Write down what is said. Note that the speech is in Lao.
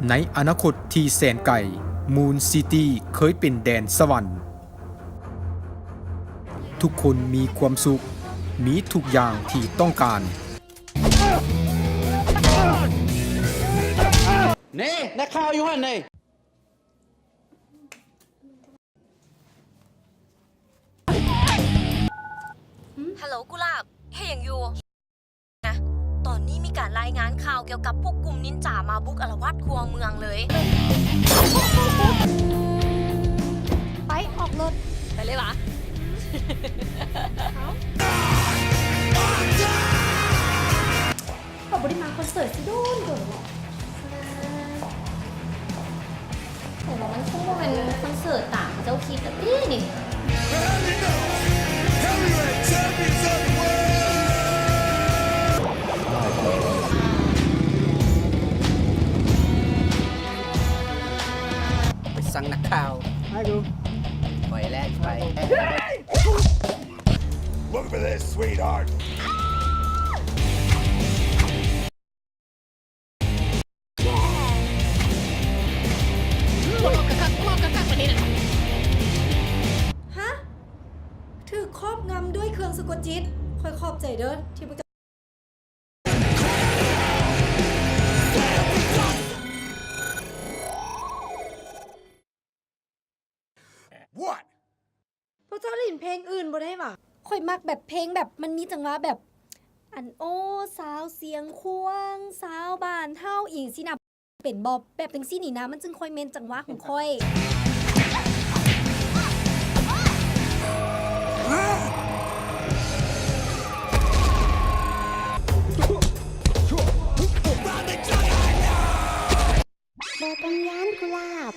ໃນອະນາຄົດທີ່ແສນໄກ, ມູນຊິຕີເຄີຍເປັນແດນສະຫວັນ. ທຸກຄົນມີຄວາມສຸກ, ມີທຸກຢ່າງທີ່ຕ້ອງການ. ເນ ນັກຂ່າວຢູ່ຫັ້ນເນ. ຮາໂຫຼ ກຸຫຼາບ ເຮັດຫຍັງຢູ່? ນະ ຕອນນີ້ມີການລາຍງານຂ່າວກ່ຽວກັບພວກກຸ່ມນິນຈາມາບຸກອາລະວາດທົ່ວເມືອງເລີຍ. ໄປ ອອກລົດ ໄປເລີຍຫວາ? ເຮົາບໍ່ໄດ້ມາຄອນເສີດຊິໂດນໂດນແລ້ວ. ແຕ່ວ່າມັນຄົງບໍ່ແມ່ນຄອນເສີດຕາມເຈົ້າຄິດແລ້ວຕິນີ້. ໄປສັ່ງນັກຂ່າວ ໄປແລ້ວ ໄປ. Look at this, sweetheart. ຮະ? ຖືກຄອບງຳດ້ວຍເຄື່ອງສະກົດຈິດ. ຂ້ອຍຂອບໃຈເດີທີ່ພວກເຈົ້າ What? ພວກເຈົ້າຫຼິ້ນເພງອື່ນບໍ່ໄດ້ຫວາ? ຂ້ອຍມັກແບບເພງແບບມັນມີຈັງຫວະແບບ ອັນ ໂອ້ ສາວຊຽງຂວາງ ສາວບ້ານເຮົາ ອີ່ຫຍັງຊີ້ນະ ເປັນບໍ່? ແບບຈັ່ງຊີ້ນີ້ນະ ມັນຈຶ່ງຄ່ອຍແມ່ນຈັງຫວະຂອງຂ້ອຍ. ບໍ່ຕ້ອງຢ້ານ ກຸຫຼາບ.